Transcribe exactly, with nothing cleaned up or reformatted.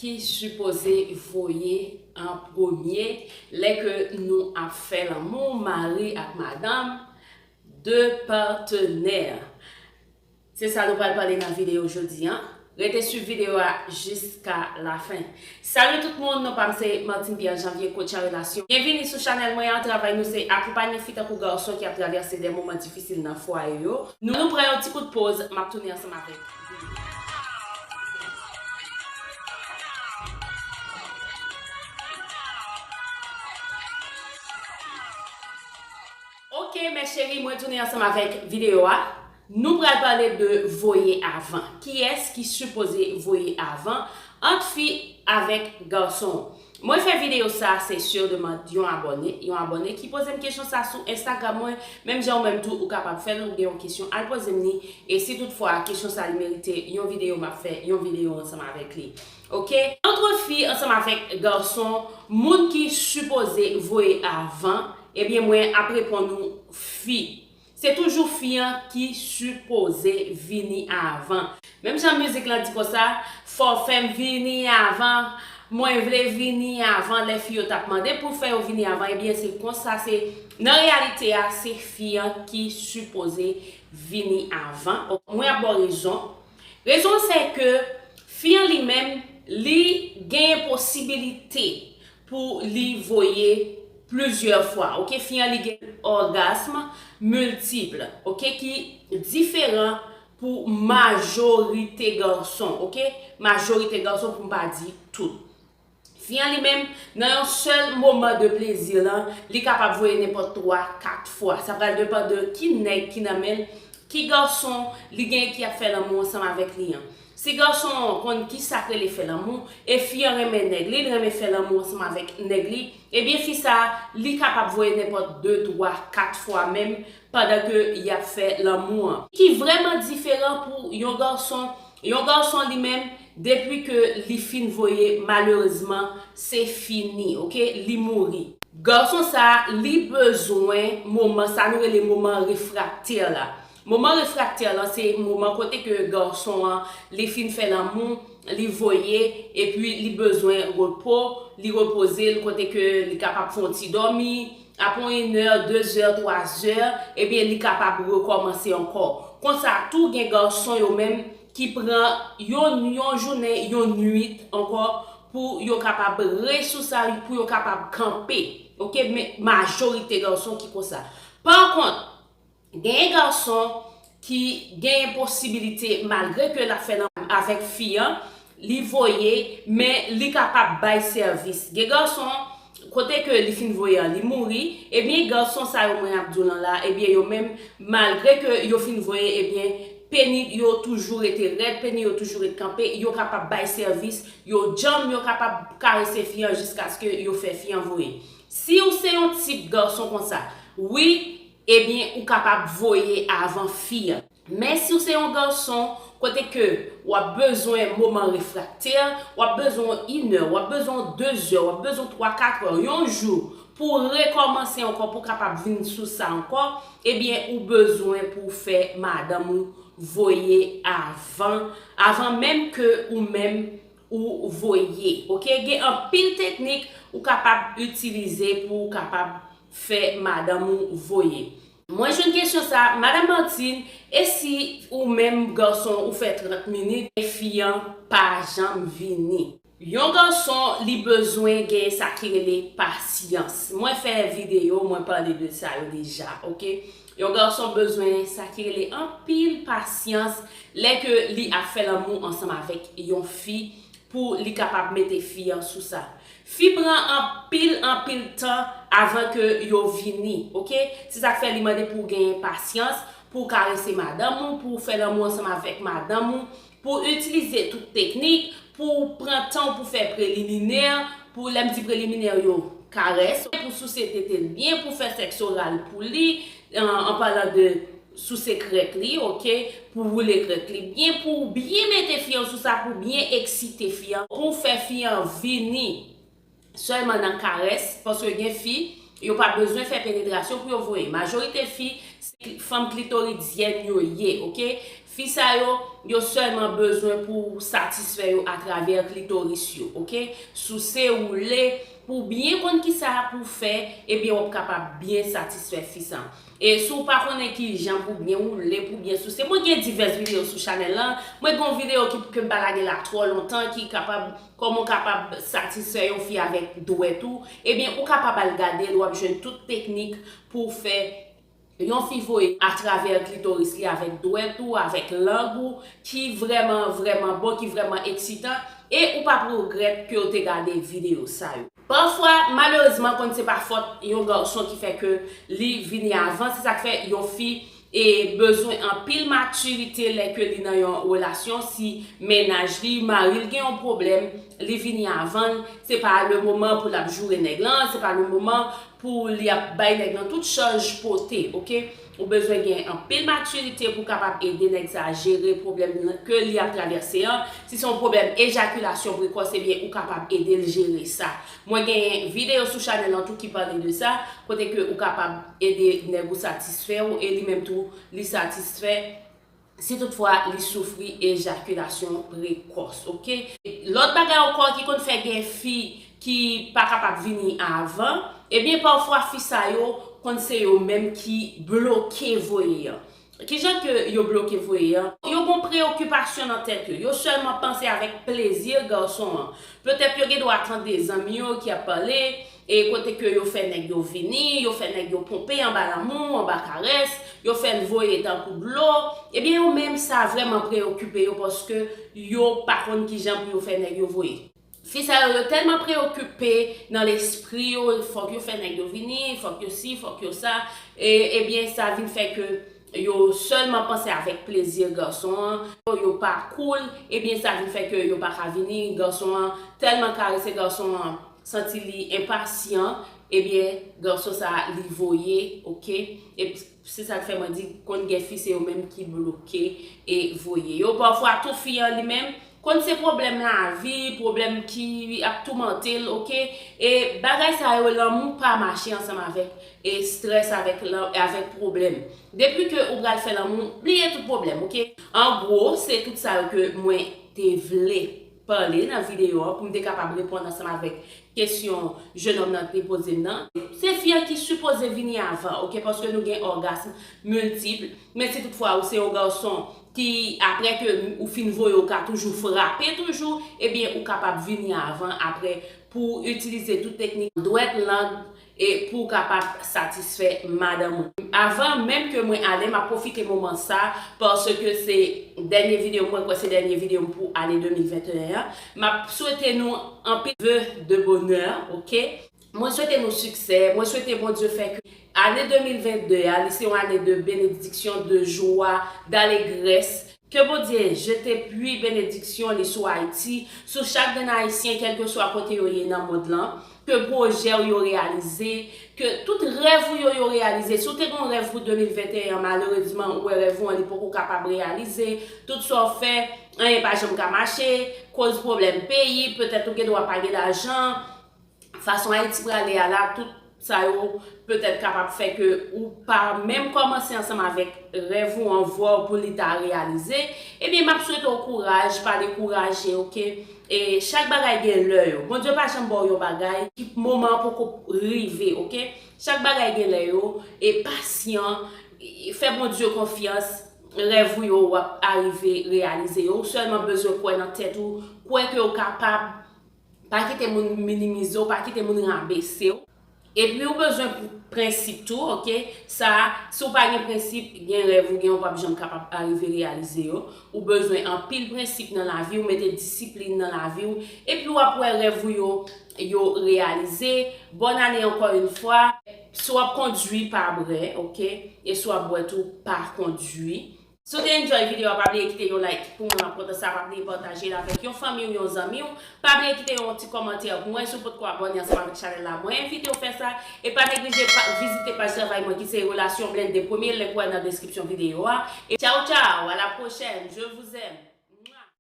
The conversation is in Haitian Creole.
ki sipoze voye an premye lè ke nou ap fè lanmou, mari ak madanm, de patnè. Se sa nou pral pale nan videyo jodi a. Rete swiv videyo a jiska lafen. Salut tout moun, non pa m se Martine Pierre Janvier, coach an relasyon. Byenvini sou chanèl mwen an. Travay nou se akonpanye fi tankou gason ki ap travèse de moman difisil nan fwaye yo. Nou, nou pran yon ti kout poz, m ap tounen ansanm avèk videyo. Ok, mes chéries, mwen tounen ansanm avèk videyo a. Nou pral pale de voye avan. Kiyès ki sipoze voye avan ant fi avèk gason? Mwen fè videyo sa, se sur demande yon abòne, yon abòne ki poze m kesyon sa sou Instagram mwen. Menm jan ou menm tou, ou kapab fè l, ou gen yon kesyon, al poze m li. E si toutfwa kesyon sa li merite yon videyo, m ap fè yon videyo ansanm avèk li. Ok? Ant fi ansanm avèk gason, moun ki sipoze voye avan, ebyen mwen ap reponn ou fi. Se toujou fi an ki sipoze vini avan. Menm jan mizik lan di konsa, fò w fè m vini avan, mwen vle vini avan, lè fi yo t ap mande pou fè yo vini avan, ebyen se konsa, se nan reyalite a, se fi an ki sipoze vini avan. Mwen ap ba w rezon. Rezon se ke fi an li menm, li gen posibilite pou li voye plizyè fwa, ok? Fi an li gen orgasme miltip, ok? Ki diferan pou majorite gason, ok? Majorite gason, pou m pa di tout. Fi an li menm, nan yon sèl moman de plezi lan, li kapab voye nenpòt twa, kat fwa. Sa pral depann de ki nèg ki nan men l, ki gason li gen ki ap fè lanmou ansanm avèk li an. Si gason an konn ki sa k rele fè lanmou, e fi an renmen nèg li, li renmen fè lanmou ansanm avèk nèg li, ebyen fi sa a, li kapab voye nenpòt de, twa, kat fwa menm pandan ke y ap fè lanmou an. Ki vrèman diferan pou yon gason, yon gason li menm, depi ke li fin voye, malerezman, se fini, ok? Li mouri. Gason sa a, li bezwen moman sa nou rele moman refraktè la. Moman refraktè la, se moman kote ke gason an, li fin fè lanmou, li voye, epi li bezwen repo, li repoze l, kote ke li kapab fè yon ti dòmi, apre yon enè, dezè, twazè, ebyen, li kapab rekòmanse ankò. Konsa tou, gen gason yo menm ki pran yon, yon jounen, yon nuit ankò pou yo kapab resousa, pou yo kapab kanpe. Ok, men majorite gason ki konsa. Pa kont, genyen gason ki genyen posibilite, malgre ke l ap fè lanmou avèk fi an, li voye, men li kapab bay sèvis. Gen gason, kote ke li fin voye an, li mouri, ebyen, gason sa yo mwen ap di w lan la, ebyen, yo menm, malgre ke yo fin voye, ebyen, peni yo toujou rete rèd, peni yo toujou ret kanpe, yo kapab bay sèvis, yo djanm, yo kapab karese fi an jiskaske yo fè fi an voye. Si w se yon tip gason konsa, wi, ebyen, ou kapab voye avan fi an. Men si w se yon gason, kote ke w ap bezwen moman refraktè, w ap bezwen yon inè, w ap bezwen dezè, w ap bezwen twa, katrè, yon jou, pou w rekòmanse ankò, pou w kapab vin sou sa ankò, ebyen, ou bezwen pou w fè madanm ou voye avan, avan menm ke ou menm ou voye. Ok? Gen anpil teknik ou kapab itilize pou w kapab fè madanm ou voye. Mwen jwenn kesyon sa, Madam Martine, e si ou menm gason ou fè trant minit, e fi an pa janm vini? Yon gason, li bezwen gen sa ki rele pasyans. Mwen fè videyo, mwen pale de sa yo deja, ok? Yon gason bezwen sa ki rele anpil pasyans lè ke li ap fè lanmou ansanm avèk yon fi pou li kapab mete fi an sou sa. Fi pran anpil, anpil tan avan ke yo vini, ok? Se sa k fè li mande pou w genyen pasyans, pou w karese madanm ou, pou w fè lanmou ansanm avèk madanm ou, pou w itilize tout teknik, pou w pran tan w pou fè preliminè, pou, lè m di preliminè yo, karès, pou souse tete l byen, pou fè sèks oral pou li, an, an palan de souse krèk li, ok, pou woule krèk li byen, pou w byen mete fi an sou sa, pou w byen eksite fi an, pou w fè fi an vini sèlman nan karès, paske gen fi, yo pa bezwen fè penetrasyon pou yo voye. Majorite fi, se fanm klitoridyèn yo ye, ok? Fi sa yo, yo sèlman bezwen pou w satisfè yo atravè klitoris yo, oke? Souse, woule, pou w byen konn kisa pou w fè, ebyen w ap kapab byen satisfè fi sa. E si w pa konnen kijan pou w byen woule, pou w byen souse, mwen gen divès videyo sou chanèl lan. Mwen gen yon videyo ki, ke m pa lage la twò lontan, ki kapab, kòman w kapab satisfè yon fi avèk dwèt ou. Ebyen, ou kapab al gade l, w ap jwenn tout teknik pou w fè yon fi voye atravè klitoris li avèk dwèt ou, avèk lang ou, ki vrèman, vrèman bon, ki vrèman eksitan, e ou p ap regrèt ke w te gade videyo sa yo. Pafwa, malerezman, konn se pa fòt yon gason ki fè ke li vini avan, se sa k fè yon fi e bezwen anpil matirite lè ke li nan yon relasyon, si mennaj li, mari l gen yon pwoblèm, li vini avan l, se pa le moman pou l ap joure nèg lan, se pa le moman pou li ap bay nèg lan tout chaj pote, oke? Ou bezwen gen anpil matirite pou kapab ede nèg sa a jere pwoblèm ke li ap travèse an. Si se yon pwoblèm ejakilasyon prekòs, ebyen, ou kapab ede l jere sa. Mwen gen videyo sou chanèl lan tou ki pale de sa, kote ke ou kapab ede nèg ou satisfè w e li menm tou li satisfè si toutfwa li soufri ejakilasyon prekòs, oke? Lòt bagay ankò ki konn fè gen fi ki pa kapab vini avan, ebyen, pafwa fi sa yo konn se yo menm ki bloke voye an. Kijan ke yo bloke voye an? Yo gon preyokipasyon nan tèt yo. Yo sèlman panse avèk plezi gason an. Petèt yo gen dwa tande zanmi yo ki ap pale, e kote ke yo fè nèg yo vini, yo fè nèg yo ponpe anba lanmou, anba karès, yo fè l voye tankou dlo. Ebyen, yo menm sa vrèman preyokipe yo paske yo pa konn kijan pou yo fè nèg yo voye. Fi sa yo, yo tèlman preyokipe nan lespri yo, fòk yo fè nèg yo vini, fòk yo si, fòk yo sa. E, ebyen, sa vin fè ke yo sèlman panse avèk plezi gason an, yo pa cool, ebyen, sa vin fè ke yo pa ka vini, gason an tèlman karese gason an, santi li enpasyan, ebyen, gason sa a, li voye, oke? E se sa k fè mwen di, konn gen fi, se yo menm ki bloke e voye yo. Pafwa, tou fi an li menm, konn se pwoblèm lavi, pwoblèm ki ap toumante l, oke? E bagay sa yo, lanmou pa mache ansanm avèk e strès, avèk lan-, avèk pwoblèm. Depi ke ou pral fè lanmou, bliye tout pwoblèm, oke? An gwo, se tout sa yo ke mwen te vle pale nan videyo an, pou m te kapab reponn ansanm avèk kesyon jenòm nan te poze m nan. Se fi an ki sipoze vini avan, oke, paske nou gen ògasm miltip, men si toutfwa ou se yon gason ki, apre ke ou fin voye, ou ka toujou frape toujou, ebyen, ou kapab vini avan apre pou w itilize tout teknik dwèt, lang, e pou w kapab satisfè madanm ou. Avan menm ke mwen ale, m ap pwofite moman sa, paske se dènye videyo m, mwen kwè se dènye videyo m pou ane de mil venteyen an. M ap swete nou anpil vœux de bonheur, oke? Mwen swete nou siksè, mwen swete Bondye fè ke ane de mil vennde a, li se yon ane de benediksyon, de jwa, dalegrès. Ke Bondye jete pli benediksyon li sou Ayiti, sou chak grenn Ayisyen, kèlkeswa kote yo ye nan mond lan. Ke pwojè w yo reyalize, ke tout rèv ou yo, yo reyalize. Si w te gen yon rèv pou de mil venteyen an, malerezman, ou wè rèv ou an, li poko kapab reyalize. Tout sa w fè, anyen pa janm ka mache, koz pwoblèm peyi, petèt ou gen dwa pa gen lajan. Fason Ayiti prale a la, tout sa yo petèt kapab fè ke ou pa menm kòmanse ansanm avèk rèv ou an, vwa w pou li ta reyalize. Ebyen, m ap swete w kouraj, pa dekouraje, oke? E chak bagay gen lè yo. Bondye pa janm ba w yon bagay, ki moman an poko rive, oke? Chak bagay gen lè yo, e pasyan, e fè Bondye konfyans, rèv ou yo w ap arive reyalize yo. Ou sèlman bezwen kwè nan tèt ou, kwè ke w kapab, pa kite moun minimize w, pa kite moun rabese w. Epi ou bezwen prensip tou, oke? Sa, si w pa gen prensip, gen rèv ou gen, ou p ap janm kapab arive reyalize yo. Ou bezwen anpil prensip nan lavi w, mete disiplin nan lavi w, epi w ap wè rèv ou yo, yo reyalize. Bòn ane ankò yon fwa. Si w ap kondwi, pa bwè, oke? E si w ap bwè tou, pa kondwi. Si w te enjoy videyo a, pa bliye kite yon like pou mwen, m ap kontan sa, pa bliye pataje l avèk yon fanmi w, yon zanmi w. Pa bliye kite yon ti kòmantè pou mwen, si w potko abòne ansanm avèk chanèl la, mwen envite w fè sa. E pa neglije pa, vizite paj travay mwen ki se Relasyon Blende Premye, link ou wè nan deskripsyon videyo a. E tchaw tchaw, à la prochaine, je vous aime.